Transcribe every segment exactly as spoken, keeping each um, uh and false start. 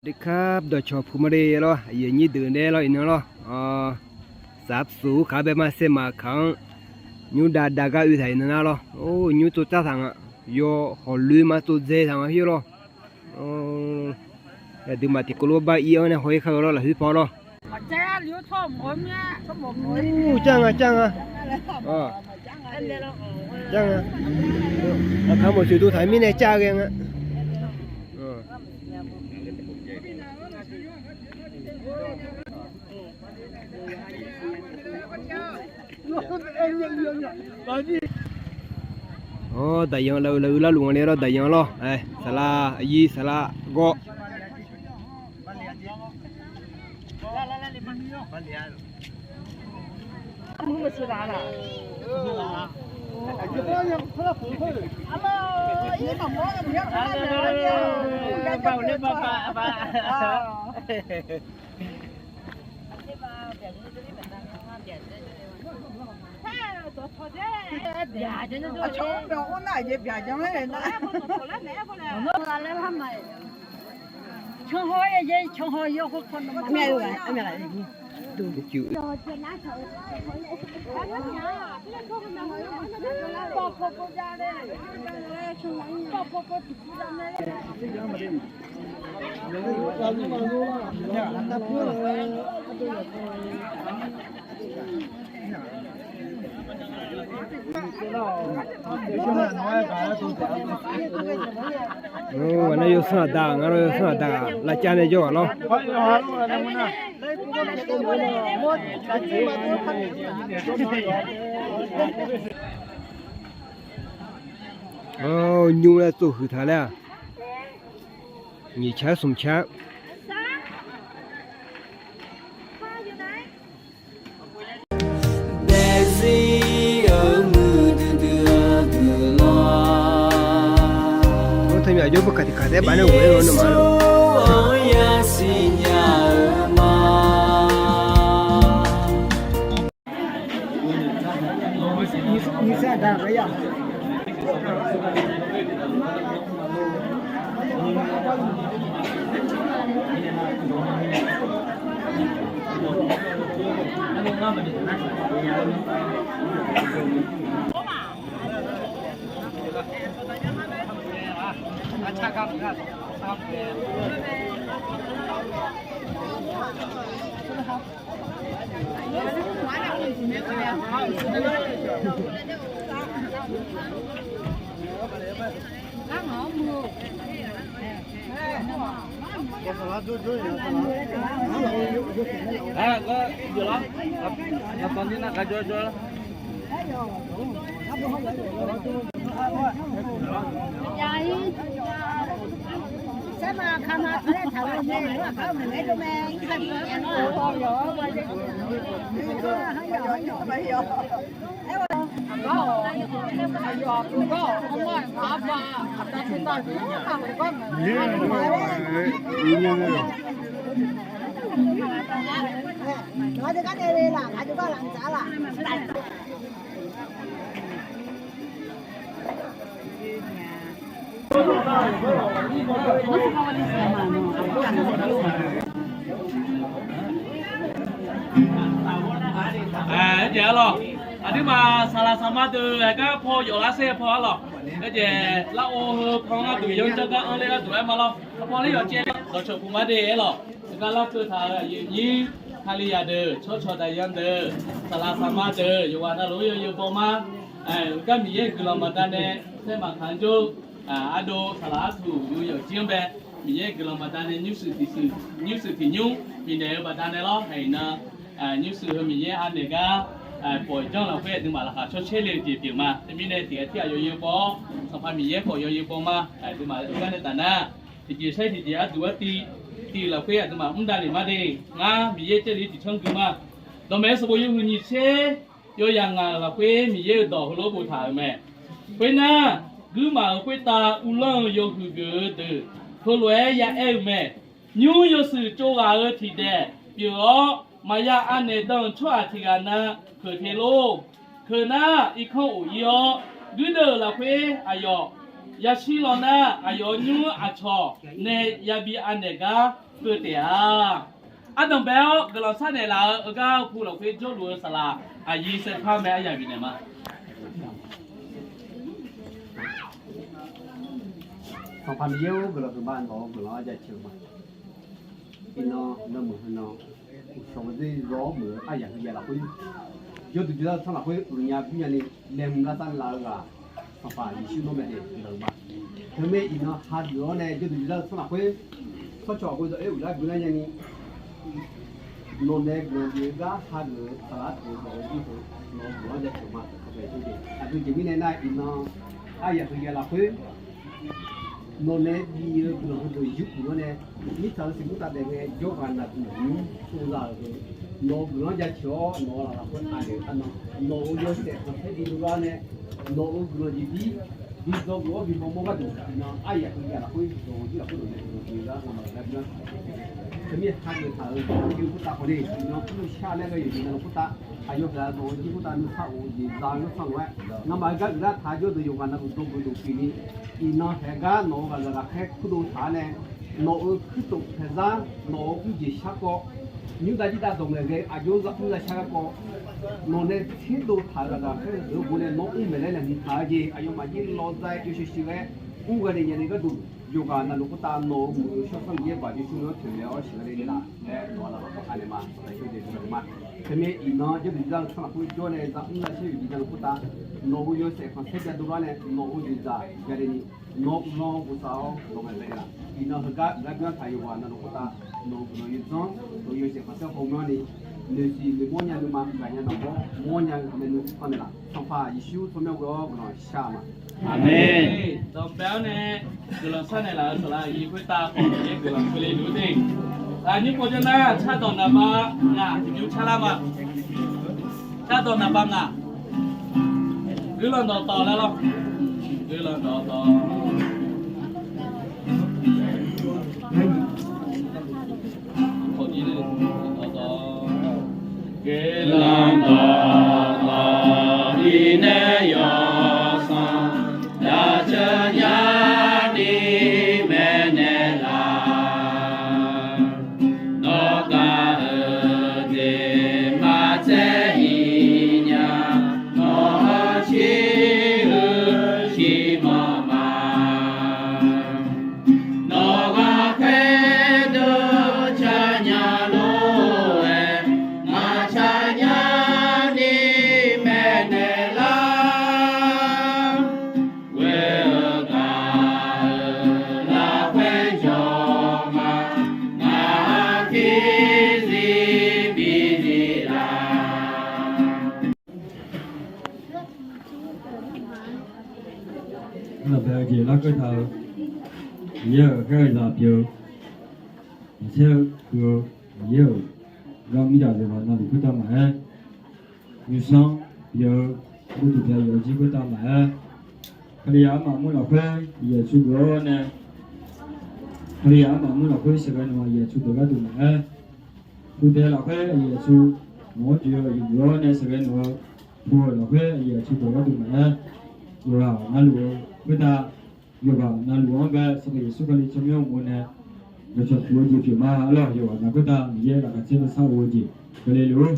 Sawasdeekap, dawqcawq puq ma de lawr, aqyuif aqnyir deuq nae lawr, iqnan lawr. Safsuf kaq-anr bae ma saer maq kaq-anr, nymr dav dav gar oe taq iqnan nar lawr. Or, nymr tsov tsar taq nga, yawhawq loe ma tsov dzae taq nga khoer lawr. Aqduimaf tiqkawv lof bar ir-anr nae haw-ir kar-eu lawr, lafkhoer paw lawr. Car nga, car nga. Car nga. Aqkaq mawq coeq dov taq mirnae car ghae nga. Awr, daqyan lav-eu lav-eu larluf nga le lawr, daqyan lawr. Saqlaq aqyir saqlaq gawr. Nar yawsanr aqda, ngar yawsanr aqda lavcav nae jawr ghaq lawr. Nymr laer tsov huiq taq laer-aq, nyiq car smq car. Teu myaq jawr beu kaq tiq kaq taef-aer baf nae ghof-aer-eu nawmaf-a. Aerjeq-a lawq, aqduimaf saqlaq saqma deuq aqgar paw yawf lar saer paw-a lawq. Aerjeq lar-or heu paw ngar duq yanr janr gar anr ler gharduq-aer ma lawr. Paw ler yawf caev dawqcawq puq ma de-aer lawq. Aqgar larkeuv taq-euq aqyuif aqnyir, Kalizaq deuq, tsawrcawq daqyan deuq, saqlaq saqma deuq, yawqghaq navluf-anr yawzeu baw ma. Gar Miqyaer-euq guiqlanq baqdanae saer maqkaq-anr jawr, ardov saqlaq artuq yawf jir-anr bae, Miqyaer-euq guiqlanq baqdanae nymrshuif tiq shuif, nymrshuif tiq nymr bifnaeq-eu baqdanae lawr. Haiq nan, nymrshuif heu Miqyaer anaeq gar bawq janr lafkhoer aqduimaf laqkhaq cawcaer le-eu jeq pyeuf ma. Teumirnae tiq ghaq tir ghaq yawzeu baw-awr, Sanqpaq Miqyaer khawf yawzeu baw ma. Aqduimaf gar nae taf nar, tiqjeq sair tiqjeq arduq artiv tiv-euq lafkhoer aqduimaf mr davlef ma de. Ngar Miqyaer Jarlif tiq canr gui ma. Dawqmaeq-aer sanqbof yawhuiq nyiq tser yawyaq ngaq-euq lafkhoer Miqyaer-euq dawq heulof-aer boftaq-euq mae. Khoernar, guirmaf-euq khoertav uvlanr-eu yawhuiq geuf-eu deuq heulof-aer ya aer-eu mae. Nymr yawshuif tsov ghaq-euq tiqdaef pyeuf-awr, maqya anaeq dan-euq tsawrhaq tiq ghaq na peuq te lor. Keuq nar, irkanr of ir-awr, guirdeuv-euq lafkhoer aqyawf yashir law nar, aqyawf-euq nymr aqcawq nae yabi anaeq gar keuv taef-a. Ardanq bae-awr guiqlanq sharnaeq laf-eu heugar pu lafkhoer jawrluf-eu saqlaq aqyuif saerpar mae. Aryamq bifnaeq ma. Sanqpaq Miqyaer-or, guiqlanq huiqma, nawq-euq guiqlanq-anr jaceuq ma. Iqnan nanmuiq heunan uqshawq maqdzer zawr-awr muiq-eu aryaq heuyaq lafkhoer, jawrduq jawrzar-eu tsanr lafkhoer uiqnya bymrnya ni laeqhmq lavsav laf-eu ghaq, Sanqpaq Yeqsur nawr mae de guiqlanq ma. Teumirnae iqnan hageuf-awr nae jawrduq jawrzar-eu tsanr lafkhoer, tsawrcawq khoer dawq-aer uqlar bimlar nyani, nawq nae guiqlanq bif-eu gar hageuf-eu saqlaq-aer taq-eu dawq-eu jir heu, nawq-euq guiqlanq-anr jaceuq ma. Aqgeujeq mirnae nar, iqnan aryaq heuyaq lafkhoer nawq nae bif-eu guiqlanq heudeuq yurkuf-awr nae, mirtsaq-euq siqbur taf daef ngae jawrghaq naqduq nymr tsov za-euq deuq, nawq-euq guiqlanq-anr jaceuq-awr nawq-euq laf lafkhoer aqdeuq arnan, nawq-euq yawshaef khanqsaer bi dovlar nae, nawq-euq guiqlanq jeqbir bi dzawgeuf-awr bi mawrmawr gharduq, iqnan aryaq heuyaq lafkhoer dawq-eu jir lafkhoer dawq nae guiqlanq bif-eu gar nawmaf gar bimlar. Teumirnae hageuf taq-euq yawqjeq khoertav khawf ni, iqnan kurshar laer ghae yawqjeq navluf khoertav, aqyawf gaq-eu dawq-eu jir khoertav nuisar of-eu jeq za-eu yawsanr lof-aer, ngamaf-euq gar geuflar taq-a jawr-eu deuq yawqghaq navluf dawrgeuf dawq pyeuf ni, iqnan haeq gar nawq-euq ghaqzaq ghaqkhaer kurdov taq-awr nae, nawq-euq kuirtof paeqzar, nawq-euq mrjeq sharkawv, nymrdav jirdav dawq ngaeq ghae aqjox-anr za mr za shar garkawv, nawq nae tserdov taq-euq ghaqzaq ghaqkhaer deuq-eu gov nae nawr mr maeq laer laeqhmq taq-eu jeq aqyawfmaf jir lawzar-aer yawshuif shuif-aer mr ghae nae nya ni gharduq, yawqghaq navluf khoertav nawq-euq muiq-eu shawrsanr Miqyaer baq jawrshuir-anr toeqmaeq-awr sheuqghae le laf laer nawq-a lafkhoer kanaeq ma. Aqda shawr jeq dawq ma. Teumirnae iqnan jawrduq jawrzar-eu tsanr lafkhoer jawr nae za mr za shar yawqjeq navluf khoertav, nawq-euq yawshaef khanqsaer bi dovlar nae nawq-euq jeqzaq jale ni, nawr uvlanr ghofsav-awr dawq ngaeq ghae laf. Iqnan heugar gar byanr taq yawqghaq navluf khoertav, nawq-euq guiqlanq yawdzanr, nawq-euq yawshaef khanqsaer hawmyanr ni, noeqsiq noeqmawr nya nuima gaqnya naqmawr mawrnya-eu maeqnu panmaeq laf. Sanqpaq Yeqsur tsawrmyanr ghoe-awr guiqlanq shar ma. Aqmeq. Dawqpae-awr nae guiqlanq sharnaeq laf-euq saqlaq aqyuif khoertav khawf Miqyaer guiqlanq keuvle luf-ur de. Aqnyir pov janr nar cardawq naqba ngaq nymr carlar ma. Cardawq naqba ngaq. Guiqlanq dawqtawv lar lawr. Guiqlanq dawqtawv. Guiqlanq dawqtawv-ir nae yawsanr yajeuq nyani maeqnaeq laf. Nawr gaq-euq jeq maqtser-ir nya, nawq-anr cir-eu ciqmanq ma. Nawq ghaq khaer deuq canya lof-aer, ngaq canya ni maeqnaeq lar. Ghoe-eu gaq-euq lafkhoer jawr ma, ngaq-anr tiqzir bi zif laf. Ardanqbae-eu jeq larkeuv taq-eu, Miqyaer-euq khaer-eu zaq pyeuf-eu, maqsaer-eu kuiq-eu, Miqyaer-euq gar mirjaq zeuq ghaq navluf khoertav maqaer, nymrsanr pyeuf-eu, arduq pyaeq yawf jir khoertav maqaer, Kalizaq armaf mur lafkhoer aqyuif aqtsu geuf-awr nae, Kalizaq armaf mur lafkhoer sheuqghae nawq-euq aqyuif aqtsu deuq gharduq maqaer, pudae lafkhoer aqyuif aqtsu nawq-anr joe-eu aqyuif geuf-awr nae sheuqghae nawq-eu pu-eu lafkhoer aqyuif aqtsu deuq gharduq maqaer, yawqghaq navluf-eu khoertav, yawqghaq navluf-anr bae Sanqpaq Yeqsur Kali tsawrmyanr uqmov nae yawcawq tuf-eu jeq pyeuf ma. Arlawr, yawqghaq navluf khoertav Miqyaer laqkhaq caer nuisar of-eu jeq keuvle luf-ur.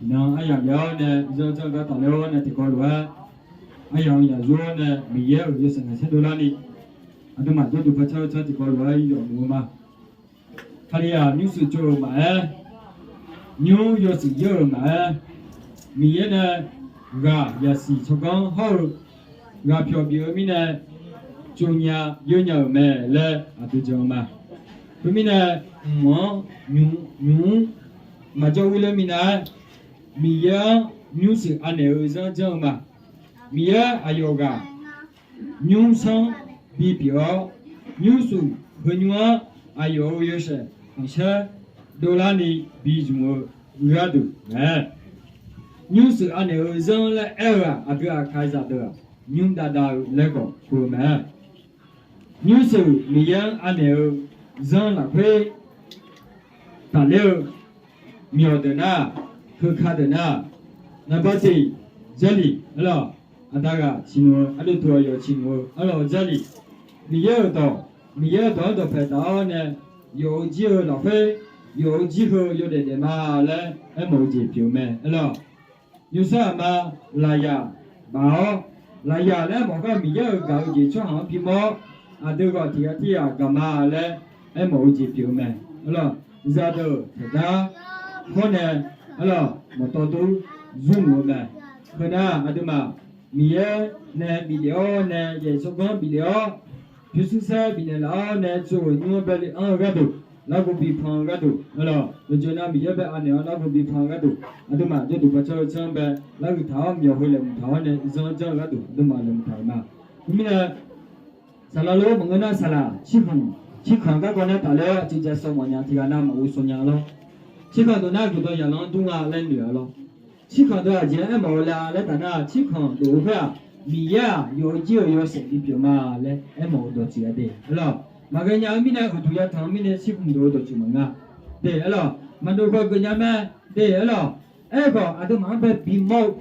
Iqnan aryamq byav-awr nae zanr janr gar tafler-awr nae tiqkawv lof-aer, aryamq-anr yaq yur-awr nae Miqyaer-euq yawshaef khanqsaer dovlar ni, aqduimaf jawrduq par car-eu car tiqkawv lof-aer yawf muiq-eu ma. Kalizaq nymr shuif tsov-euq maqaer, nymr yawshuif yaer-euq maqaer, Miqyaer nae ghaq yasiq tsawrganr hawr-eu ghaq pyawq bif-eu mirnae tsov nya yawnya-euq mae laer aqdui jan-eu ma. Khoermirnae, mq-anr nymq-mr maqjawr ghoe ler minav-aer, Miqyaer-anr nymr shuif anaeq-eu zanr janr-eu ma. Miqyaer aqyawf ghaq nymrsanr bipyeuf-awr, nymr shuif heu nymr-anr aqyawf-euq yawshaef khanqsaer dovlar ni bi zmq-eu gharduq mae. Nymr shuif anaeq-eu zanr laer aer-eu-aq, aqdui aqkaqzaq deuq-aq, nymr dav dav-eu laer khawf kur-eu mae. Nymr shuif Miqyaer-anr anaeq-eu zanr lafkhoer tafler-eu myawq deuq nar, heuka deuq nar, naqba tiq, Jarlif arlawq, aqda ghaq ciqnmq-eu, ardov tov-awr yawf ciqnmq-eu arlawq Jarlif, Miqyaer-euq dawq, Miqyaer-euq dawq-anr dawqpae taf-awr nae yawf-eu jir-eu lafkhoer, yawf-eu jir heu yawdaef daef ma laer aermawf-eu jeq pyeuf-eu mae. Aerlawq, nymrsanr aqma lafyaq baf-awr, lafyaq laer aermawf gar Miqyaer-euq gaq-eu jeq tsawrhaq-anr bimawr-awr, aqdui ghawq tiq ghaq tiq ghaq gaq ma laer aermawf-eu jeq pyeuf-eu mae. Aerlawq, zaqdeuq taqgar hawr nae, aerlawq, mawqtawv dur zurluf-eu mae. Heu nar aqduimaf Miqyaer nae biflef-awr nae yaeq tsawrganr biflef-awr, pyurshuir saer bifnaeq laf-awr nae tsov-euq nymr-anr bae le anr-eu gharduq, larghov bipan-eu gharduq, aerlawq, yawqjeq nav Miqyaer bae anaeq-awr larghov bipan-eu gharduq, aqduimaf jawrduq paqcanr-eu tsanr bae larhuiq taq-awr myawq heu laeqhmq taq-awr nae zanr janr-eu gharduq aqduimaf laeqhmq taq-euq ma. Khoermirnae, saqlaq lof maqngeur nar saqlaq, cirkhanq, cirkhanq garkawv nar tafler-awr aqcuiv ja sawv mawf nya tiq ghaq nav maqghov sawv nya lawr. Cirkhanq deuq nar guiqdawq yaqlanr dur nga laer noeq-a lawr. Cirkhanq deuq aqjeq-anr aermawf-eu la laer taf nar, cirkhanq deuq-eu khoer-aq, Miqyaer-aq yawf-eu jir-euq yawshaef bipyeuf ma laer aermawf-eu dawqtsuif-a de. Aerlawq, maqghae nya-eu mirnae uqduq yatanq-eu mirnae cirkhanq deuq-eu dawqtsuif maqnga de. Aerlawq, maqdov khawf geufnya mae de. Aerlawq, aerkhawf aqduimaf-anr bae bimawr-eu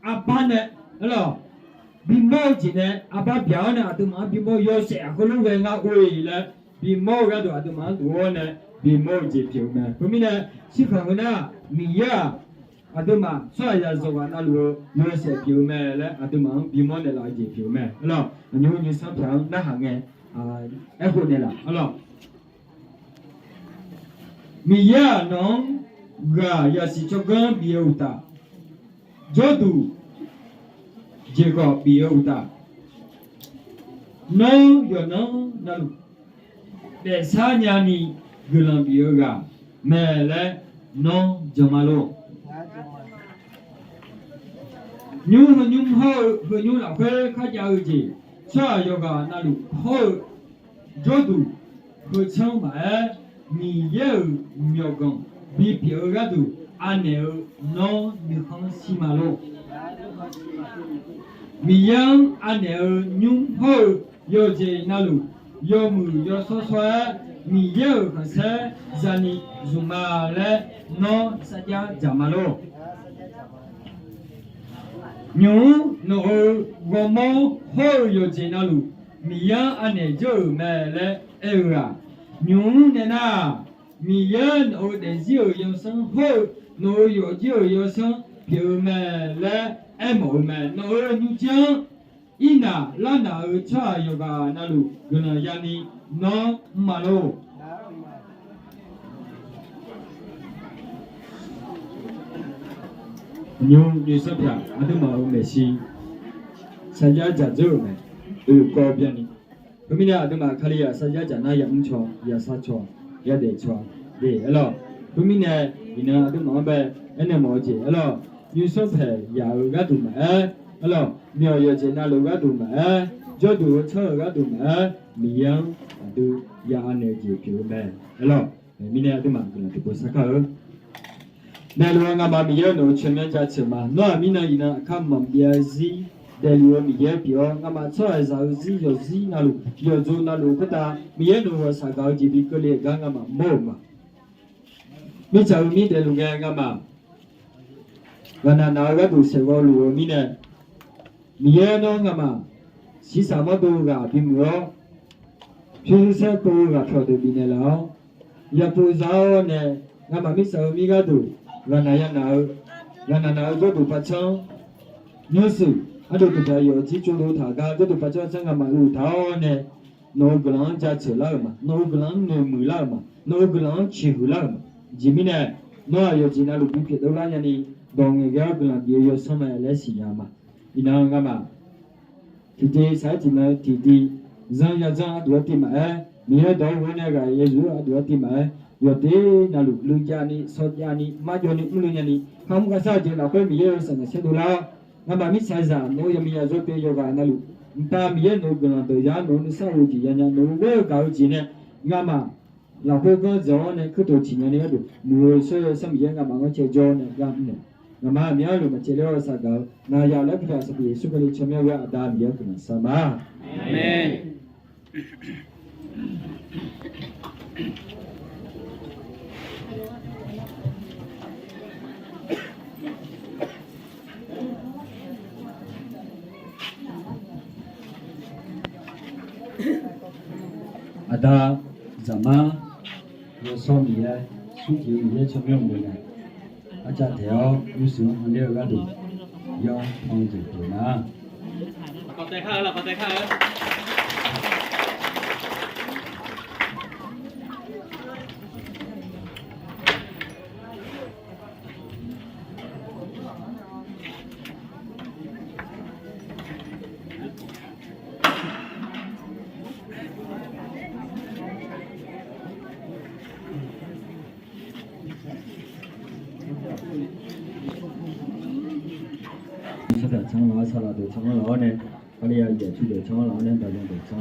arbar nae, aerlawq, bimawr-eu jeq nae arbar byaq-awr nae aqduimaf-anr bimawr-eu yawshaef aqkhoerlof ghae ngar or-e laer bimawr-eu gharduq aqduimaf-anr dof-awr nae bimawr-eu jeq pyeuf-eu mae. Khoermirnae, cirkhanq heu nar Miqyaer-aq aqduimaf tsawrhaqzaq yawqghaq navluf-eu yawshaef pyeuf-eu mae laer aqduimaf-anr bimawr naeqlaf-eu jeq pyeuf-eu mae. Aerlawq, aqnymr nymrsanr pyaq-anr narhaq ngae, aerkhof naeqlaf. Aerlawq, Miqyaer-aq nawq-anr ghaq yasiq tsawrganr bif-eu uqtaf, jawrduq jeqkhawf bif-eu uqtaf, nawr yawqnan navluf daefsar nyani guiqlanq bif-eu ghaq mae laer nawr jan ma lor. Nymr heu nymr hawr-eu heu nymr lafkhoer kharjav-eu jeq, tsawrhaq yawqghaq navluf hawr-eu jawrduq heu tsanr maqaer, Miqyaer-euq myawqganq bipyeuf-eu gharduq anaeq-eu nawr nuikhanr shir ma lor. Miqyaer-anr anaeq-eu nymr hawr-eu yawqjeq navluf yawmuiq yawshawr shawr-aer Miqyaer-euq khanqsaer zani zmq ma laer nawr sarjax dzaq ma lor. Nymq-mr nawq-euq ghawrmawr hawr-eu yawqjeq navluf Miqyaer-anr anaeq dzeur-euq mae laer aer-eu-aq, nymq-mr nae nar-aq, Miqyaer nawq-euq daefzir-euq yawsanr hawr-eu nawq-euq yawfjir-euq yawsanr pyeuf-eu mae laer aermawf-eu mae. Nawq-euq nymrjir-anr irnaq larnaq-euq tsawrhaq yawqghaq navluf guiqlanq yani nawr mr ma lor. Nymr nymrsanr pyaq aqduimaf-euq maeqshi sarjax dzaq dzeur-euq mae. Oeq kawv byanni. Khoermirnae aqduimaf Kalizaq sarjax dzaq nar yamr caw, yasar caw, yadaef caw de aerlawq. Khoermirnae iqnan aqduimaf-anr bae aernaeq mawf-eu jeq aerlawq, nymrsanr paeq yaq-eu gharduq maqaer, aerlawq, myawq yawqjeq navluf gharduq maqaer, jawrduq-eu tsanr-euq gharduq maqaer, Miqyaer-anr aqdui ya anaeq-eu jeq pyeuf-eu mae aerlawq. Mirnae aqduimaf guiqlanq tiqpov sarkar-eu daefluf-eu ngamaf Miqyaer nawq-euq tsawrmyanr jaceuq ma. Nawr-aq mirnan iqnan aqkar maqbyav-eu zir daefluf-eu Miqyaer pyeuf-awr, ngamaf tsawrhaqzaq-eu zir yawqzir navluf yawqdzov navluf khoertav Miqyaer nawq-euq ghawqshaq gaq-eu jeq bi keuvle-euq gar ngamaf mawr-euq ma. Mirtsaq-eu mir daefluf ngae ngamaf ghaqnaq naq-eu gharduq saeqghawv luf-eu mirnae, Miqyaer nawr ngamaf shiqshaq mawrdov ghaq bimuiq-awr, pyurshuir saer pov-eu ghaqpyawq deuq bifnaeq laf-awr, yapov za-awr nae ngamaf mirtsaq-eu mir gharduq ghaqnaq yanaq-eu, ghaqnaq naq-eu jawrduq paqcanr nymrshuif ardov tiqpyaq yawf jir tsovdov taq gar jawrduq paqcanr canr ngamaf uqtaf-awr nae, nawq-euq guiqlanq-anr jaceuq lar-euq ma. Nawq-euq guiqlanq-anr noeqmuiq lar-euq ma. Nawq-euq guiqlanq-anr ciqhuiq lar-euq ma. Aqjeq mirnae, nawr-aq yawqjeq navluf bipyeuf dovlar nyani dawq ngaeqghae-awr guiqlanq bif-eu yawsanr mae laer siqnya ma. Iqnan ngamaf tiqtiv saq-aer tiqnan tiqtiv zanr ya zanr ardov-aer tiv maqaer, Miqyaer dawq-anr ghoe-awr nae ghaq ya yuf-eu ardov-aer tiv maqaer, yawqdeuq navluf luiv javni, shaw javni, marjawvni, mrluiv nyani, kharmr kharshar-eu jeq lafkhoer Miqyaer-euq saqnaq saerdov lar-awr, ngamaf mirtsaqzaq nawq-euq yaqmiqyaq zawr pyeuf yawqghaq navluf, mqtav Miqyaer nawq-euq guiqlanq deuq ya nawq-euq nuisar of-eu jeq yanya nawq-euq ghoer-eu gaq-eu jeq nae, ngamaf lafkhoer ganr dzaq-awr nae kuirtoq ciqnya ni gharduq muiq-eu shawr-eu Sanqpaq Miqyaer ngamaf-anr cae jawr nae gar mr nae, ngamaf aqmyanluf maqcaevler-awr saqgaq-eu naqyaq laer pudaq Sanqpaq Yeqsur Kali tsawrmyanr ghoe-awr Aqda Miqyaer guiqlanq shar ma. Aqmeq. Aqda, Zaqmar, Sawr Miqyaer, smrjeq Miqyaer tsawrmyanr meuq nae, arcav taeq-awr yawshuif-anr ler-eu gharduq, yawr pan jeq pyeuf nar. Tsawrhaq tsanr laf-awr saqlaq deuq tsanr laf-awr nae, Kalizaq yawf tsu deuq tsanr laf-awr nae, Baqzaq deuq tsanr